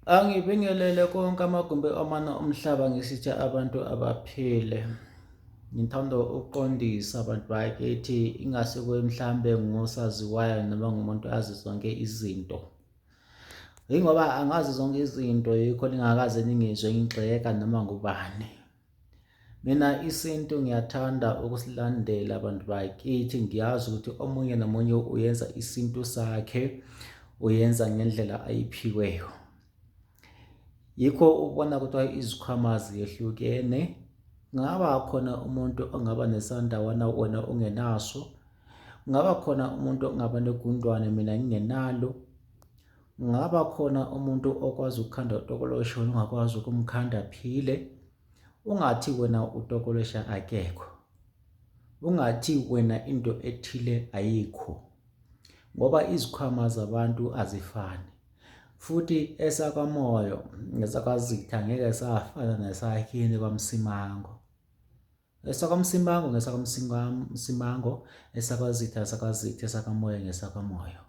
Angibingelele konke amagumbi omane omhlaba ngisithi abantu abaphile. Ngithanda ukuqondisa abantu bakithi ingase kube mhlambe ngusaziwayo noma ngumuntu azi zonke izinto. Yingoba angazi zonke izinto yikho ningakaze ningizwe ngigxeka noma ngubani. Mina isintu ngiyathanda ukusilandela abantu bakithi ngiyazi ukuthi omunye nomunye uyenza isintu sakhe uyenza ngendlela ayiphiweyo. Yikho ubona kuthiwa izikhwama ziyehlukene. Kungaba khona umuntu ongaba nesandawana wena ungenaso. Kungaba khona umuntu ongaba negundwane mina ngingenalo. Kungaba khona umuntu okwazi ukukhanda utokoloshe wena ungakwazi ukumkhanda aphile. Ungathi wena utokoloshe akekho. Ungathi wena into ethile ayikho. Ngoba izikhwama zabantu azifani. Futhi esakwaMoyo nesakwaZitha ngeke safana nesakini kwaMsimango. EsakwaMsimango ngesakwaMsimango, esakwaZitha esakwaZitha, esakaMoya ngesakaMoya.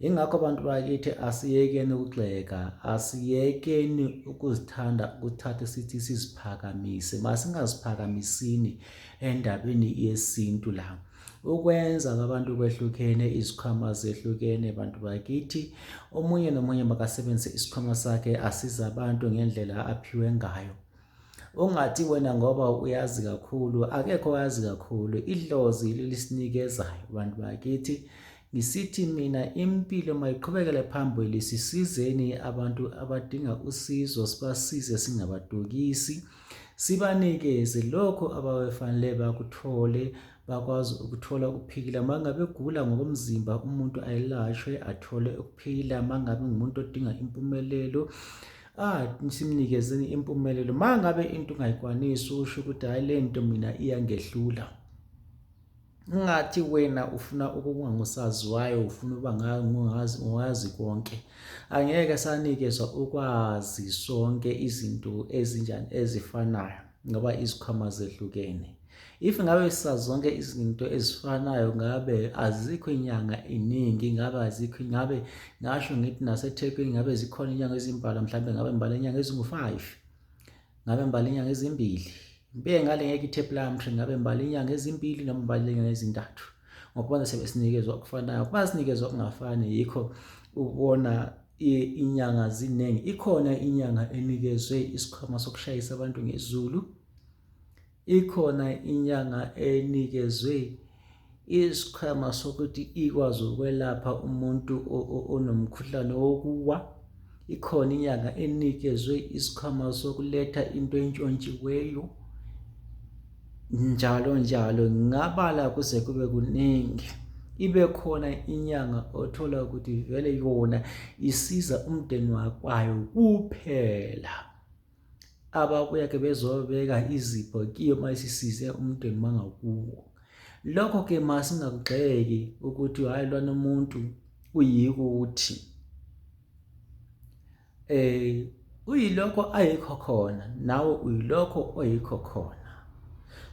Yingakho abantu bakithi asiyekeni ukugxeka, asiyekeni ukuzithanda ukuthatha sithi siziphakamise. Masingaziphakamisini endabeni yesintu la. Ukwenza kwabantu kwehlukene, izikhwama zehlukene bantu bakithi. Omunye nomunye makasebenzise isikhwama sakhe asize abantu ngendlela aphiwe ngayo. Ungathi wena ngoba uyazi kakhulu, akekho owazi kakhulu. Idlozi lisinikezayo bantu bakithi. Ngisithi mina impilo mayiqhubekele phambili, sisizeni abantu abadinga usizo, sibasize singabadukisi, sibanikeze lokho ababefanele bakuthole, bakwazi ukuthola ukuphila. Uma ngabe egula ngokomzimba umuntu ayelashwe athole ukuphila, uma ngabe ngumuntu odinga impumelelo Ah, simnikezeni impumelelo. Uma ngabe into ungayikwanisi usho ukuthi hhayi le nto mina iyangehlula. Ungathi wena ufuna ukuba ngusaziwayo, ufuna ukuba ngazi ngazi konke. Angeke sanikezwa ukwazi sonke izinto ezinjani ezifanayo ngoba izikhwama zehlukene. If ngabe sisazi zonke izinto ezifanayo ngabe azikho inyanga iningi ngabe azikho ngabe ngasho ngithi naseThekwini ngabe zikhona inyanga ezimbalwa mhlawumbe ngabe ngibala inyanga ezingu-5 ngabe ngibala inyanga ezimbili ngibeke ngale ngeke ithe Plumtree ngabe ngibala inyanga ezimbili noma ngibala inyanga ezintathu ngokubona sebesinikezwa okufanayo kuba sinikezwa okungafani yikho ubona inyanga ziningi ikhona inyanga enikezwe isikhwama sokushayisa abantu ngezulu. Ikhona inyanga enikezwe isikhwama sokuthi ikwazi ukwelapha umuntu onomkhuhlane wokuwa. Ikhona inyanga enikezwe isikhwama sokuletha into entshontshiweyo njalo njalo. Ngingabala kuze kube kuningi. Ibe khona inyanga othola ukuthi vele yona isiza umndeni wakwayo kuphela. Ababuya ke bezobeka izipho kiyo uma isisize umndeni wangakuwo. Lokho ke masingakugxeki ukuthi hhayi lwana umuntu uyikuthi eh uyilokho ayikho khona nawe uyilokho oyikho khona.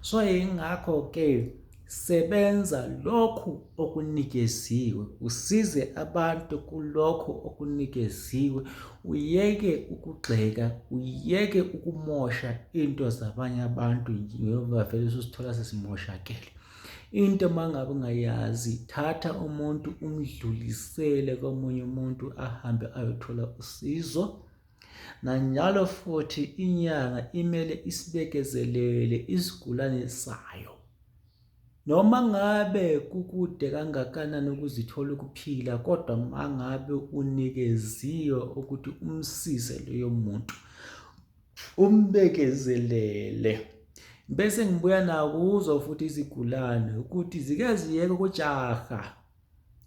So yingakho ke Sebenza lokhu okunikeziwe, usize abantu kulokho okunikeziwe, uyeke ukugxeka, uyeke ukumosha into zabanye abantu ngoba vele ususithola sesimoshakele. Into uma ngabe ungayazi, thatha umuntu umdlulisele komunye umuntu ahambe ayothola usizo. Nanjalo futhi inyanga imele isibekezelele isigulane sayo. Noma ngabe kukude kangakanani ukuzithola ukuphila kodwa mangabe unikeziwe ukuthi umsize loyo muntu umbekezelele. Bese ngibuya nakuzo futhi izigulane ukuthi zike ziyeke ukujaha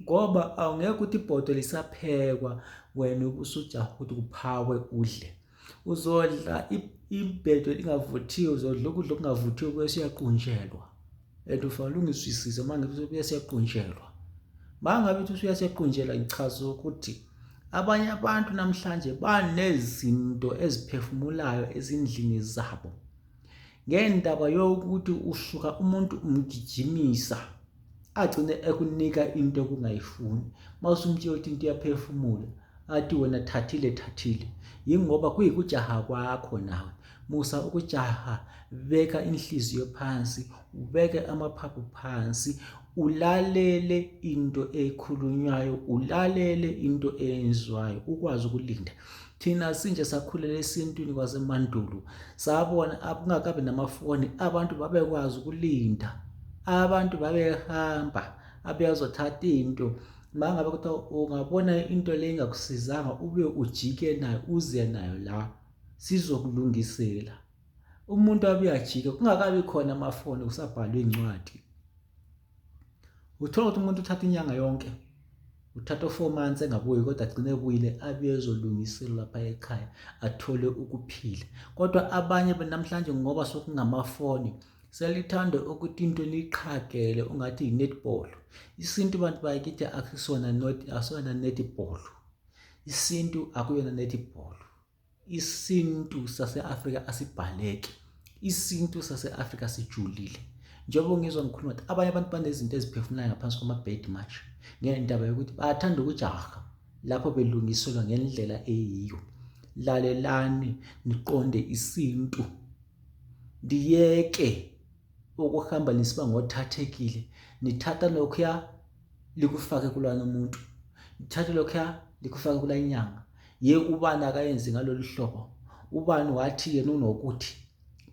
ngoba awungeke ukuthi ibhodo lisaphekwa wena ubusujaha ukuthi kuphakwe udle. Uzodla ibhedo elingavuthiwe, uzodla ukudla okungavuthiwe bese uyaqunjelwa. And ufanele ungizwisise uma ngithi bese uyaqunjelwa. Uma ngabe uthi usuyaqunjelwa ngichaza ukuthi abanye abantu namhlanje banezinto eziphefumulayo ezindlini zabo. Ngendaba yokuthi usuka umuntu umgijimisa agcine ekunika into okungayifuni. Uma usumtshela ukuthi into iyaphefumula. Athi wena thathile thathile. Yingoba kuyikujaha kwakho nawe. Musa ukujaha, beka inhliziyo phansi, ubeke amaphaphu phansi, ulalele into ekhulunywayo, ulalele into eyenziwayo, ukwazi ukulinda. Thina sinje sakhulela esintwini kwasemandulo, sabona kungakabi namafoni, abantu babekwazi ukulinda, abantu babehamba, abeyazothatha into. Mangabe kuthiwa ungabona into le ingakusizanga ube ujike nayo uze nayo la sizokulungisela. Umuntu abe ajike kungakabi khona amafoni kusabhalwa iy'ncwadi. Uthola ukuthi umuntu uthatha inyanga yonke uthatha u-4 months engabuyi kodwa agcine ebuyile abuye ezolungiselwa lapha ekhaya athole ukuphila. Kodwa abanye namhlanje ngoba sokungamafoni selithanda ukuthi into liqhagele ungathi i-netball. Isintu bantu bakithi akusona not asona netball. Isintu akuyona netball. Isintu sase-Afrika asibhaleki. Isintu sase-Afrika sijulile. Njengoba ngizwa ngikhuluma ukuthi abanye abantu banezinto eziphefumulayo ngaphansi kwamabhedi manje ngendaba yokuthi bayathanda ukujaha lapho belungiselwa ngendlela eyiyo. Lalelani niqonde isintu. Ndiyeke ukuhamba nisiba ngothathekile nithatha lokhuya likufake kulwana umuntu nithathe lokhuya likufake kula inyanga ye ubani akayenzi ngalolu hlobo ubani wathi yena unokuthi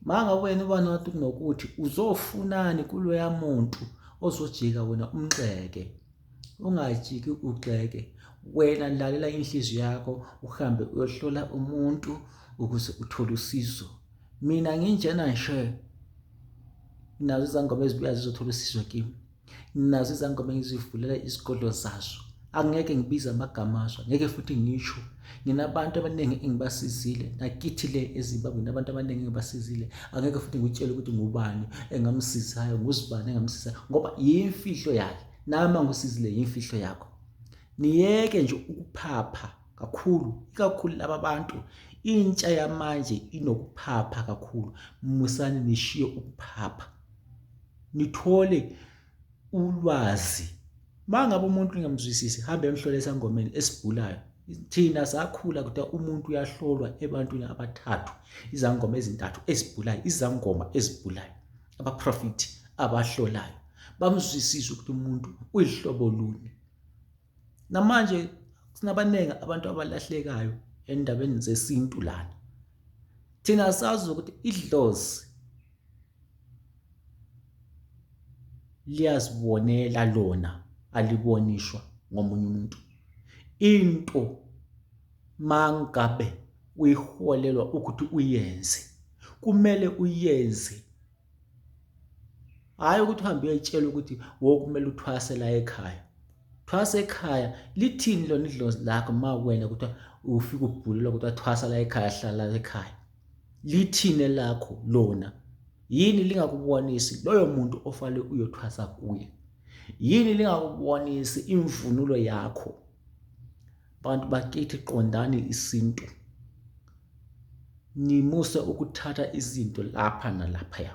mangabe wena ubani wathi unokuthi uzofunani kuloya muntu ozojika wena umxeke ungajiki ugxeke wena lalela inhliziyo yakho uhambe uyohlola umuntu ukuze uthole usizo mina nginjena nje nazo izangoma ezibuya zizothola usizo kimi nazo izangoma engizivulela izigodlo zazo angeke ngibize amagama azo ngeke futhi ngisho nginabantu abaningi engibasizile nakithi le eZimbabwe nabantu abaningi engibasizile angeke futhi ngikutshele ukuthi ngubani engamsizayo nguzibani engamsizayo ngoba yimfihlo yakhe nami angusizile yimfihlo yakho niyeke nje ukuphapha kakhulu ikakhulu laba bantu intsha yamanje inokuphapha kakhulu musani nishiye ukuphapha nithole ulwazi mangabe umuntu ningamzwisisi hambe emhlole esangomeni esibhulayo thina sakhula kuthiwa umuntu uyahlolwa ebantwini abathathu izangoma ezintathu ezibhulayo izangoma ezibhulayo abaprofiti abahlolayo bamzwisise ukuthi umuntu uyihlobo luni namanje sinabaningi abantu abalahlekayo endabeni zesintu lana thina sazi ukuthi idlozi liyazibonela lona alibonishwa ngomunye umuntu into mangabe uyiholelwa ukuthi uyenze kumele uyenze hhayi ukuthi uhambe uyayitshela ukuthi wokumele uthwase la ekhaya thwasa ekhaya lithini lona idlozi lakho ma wena kuthiwa ufike ubhulelwa kuthiwa thwasa la ekhaya hlala la ekhaya lithini lakho lona yini lingakubonisi loyo muntu ofale uyothwasa kuye yini lingakubonisi imvunulo yakho bantu bakithi qondani isintu nimuse ukuthatha izinto lapha nalaphaya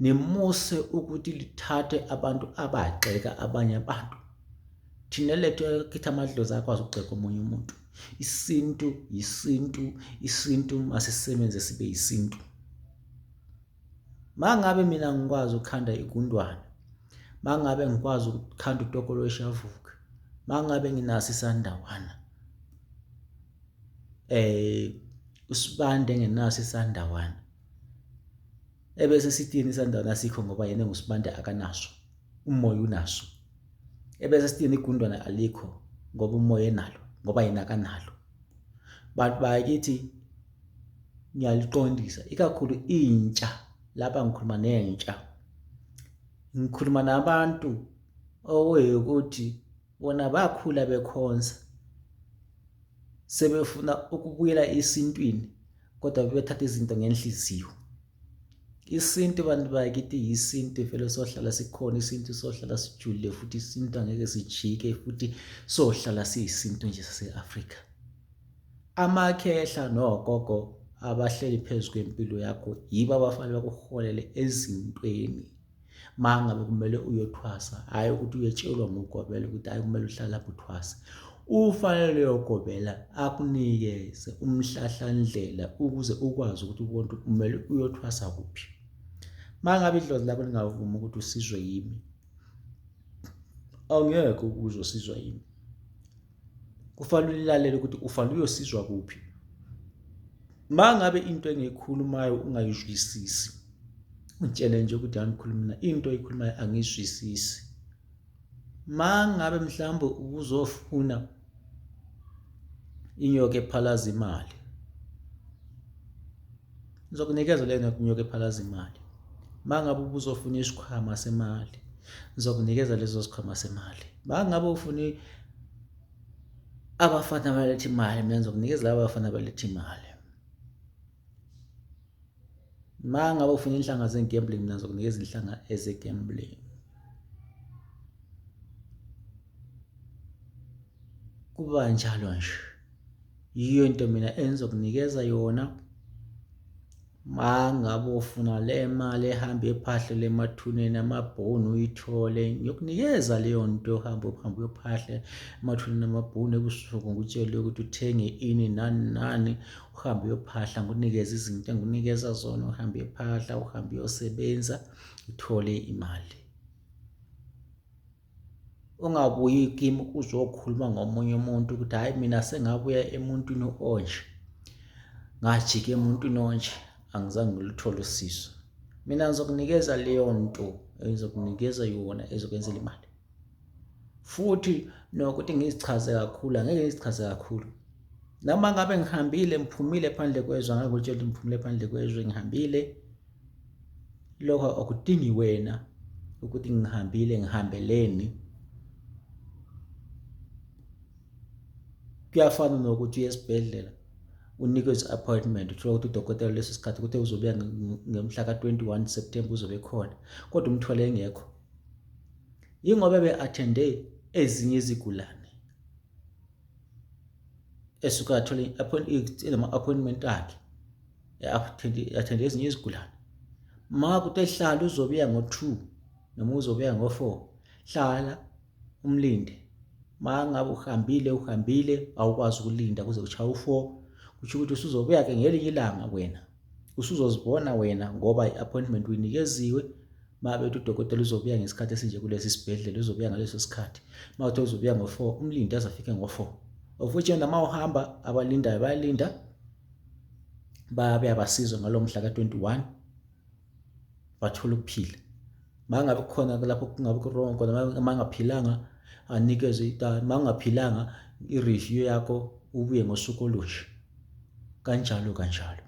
nimuse ukuthi lithathe abantu abagxeka abanye abantu thina lethu kithi amadlozi akwazi ukugxeka omunye umuntu isintu yisintu isintu masisebenze sibe yisintu mangabe mina ngikwazi ukukhanda igundwane mangabe ngikwazi ukukhanda utokoloshi avuke mangabe nginaso isandawana usibande engenaso isandawana ebese sithini isandawana asikho ngoba yena engusibande akanaso umoya unaso ebese sithini igundwana alikho ngoba umoya enalo ngoba yena akanalo bantu bakithi ngiyaliqondisa ikakhulu intsha lapha ngikhuluma nentsha ngikhuluma nabantu okuyikuthi bona bakhula bekhonza sebefuna ukubuyela esintwini kodwa bebethatha izinto ngenhliziyo isintu bantu bakithi yisintu vele sohlala sikhona isintu sohlala sijulile futhi isintu angeke sijike futhi sohlala siyisintu nje sase-Afrika amakhehla nogogo abahleli phezu kwempilo yakho yibo abafanele bakuholele ezintweni mangabe kumele uyothwasa hhayi ukuthi uyetshelwa ngugobela ukuthi hhayi kumele uhlale lapho uthwase. Ufanele leyo gobela akunikeze umhlahlandlela ukuze ukwazi ukuthi ubone ukuthi kumele uyothwasa kuphi. Uma ngabe idlozi lakho lingavumi ukuthi usizwe yimi, angeke uzosizwa yimi. Kufanele ulilalele ukuthi ufanele uyosizwa kuphi. Uma ngabe into engiyikhulumayo ungayizwisisi, ungitshele nje ukuthi angikhulumi na into oyikhulumayo angiyizwisisi. Uma ngabe mhlawumbe ubuzofuna inyoka ephalaza imali, ngizokunikeza leyo nyoka ephalaza imali. Uma ngabe ubuzofuna isikhwama semali, ngizokunikeza leso sikhwama semali. Uma ngabe ufuna abafana abaletha imali, mina ngizokunikeza laba bafana abaletha imali. Uma ngabe ufuna inhlanga ze-gambling, mina ngizokunikeza inhlanga eze-gambling. Kuba njalo nje. Yiyo into mina engizokunikeza yona. Ma ngabe ufuna le mali ehamba ephahlele emathuneni amabhunu uyithole, ngiyokunikeza leyo nto yohamba uhambe uyophahle emathuneni amabhunu ebusuku ngikutshele ukuthi uthenge ini nani nani, uhambe uyophahla ngikunikeze izinto engikunikeza zona, uhambe uyophahla, uhambe uyosebenza uthole imali. Ungabuyi kimi uzokhuluma ngomunye umuntu ukuthi hhayi mina sengabuya emuntwini onje, ngajika emuntwini onje, angizange ngiluthole usizo. Mina ngizokunikeza leyo nto engizokunikeza yona ezokwenzela imali. Futhi nokuthi ngizichaze kakhulu, angeke ngizichaze kakhulu. Noma ngabe ngihambile ngiphumile phandle kwezwe, angeke ngikutshele ukuthi ngiphumile phandle kwezwe, ngihambile. Lokho akudingi wena ukuthi ngihambile ngihambeleni. Kuyafana nokuthi uye esibhedlela unikezwe i-appointment uthole ukuthi udokotela leso sikhathi ukuthi uzobuya ngemhla ka-21 September uzobe ekhona kodwa umthole engekho. Yingoba be-athende ezinye izigulane esuke athole ama-appointment akhe athende ezinye izigulane. Ma kuthi ehlala uzobuya ngo-2 noma uzobuya ngo-4, hlala umlinde. Ma ngabe uhambile uhambile awukwazi ukulinda kuze kushaye u-4, kusho ukuthi usuzobuya-ke ngelinye ilanga wena. Usuzozibona wena ngoba i-appointment uyinikeziwe. Ma bethi udokotela uzobuya ngesikhathi esinje kulesi sibhedlela uzobuya ngaleso sikhathi. Ma kuthiwa uzobuya ngo-4, umlinde aze afike ngo-4. Of which yena uma uhamba abalindayo bayalinda, bayabe abasizwa ngalo mhla ka-21 bathola ukuphila. Ma ngabe kukhona lapho kungabe ku-wrong khona, uma ngaphilanga anikezwe uma ungaphilanga i-review yakho ubuye ngosuku olunje, kanjalo kanjalo.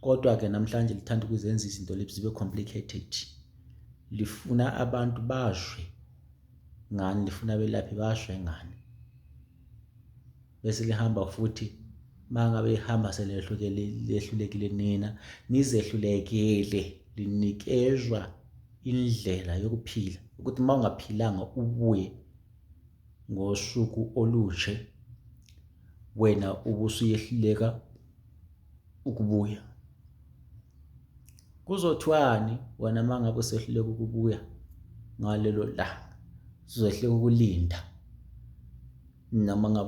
Kodwa-ke namhlanje lithanda ukuzenza izinto lezi zibe complicated. Lifuna abantu bazwe ngani, lifuna abelaphi bazwe ngani. Bese lihamba futhi uma ngabe ihamba selehlulekile nina nizehlulekele linikezwa indlela yokuphila ukuthi uma ungaphilanga ubuye ngosuku olunje wena ubusuyehluleka ukubuya. Kuzothiwani wena uma ngabe usehluleka ukubuya ngalelo langa, uzohluleka ukulinda noma ngabe.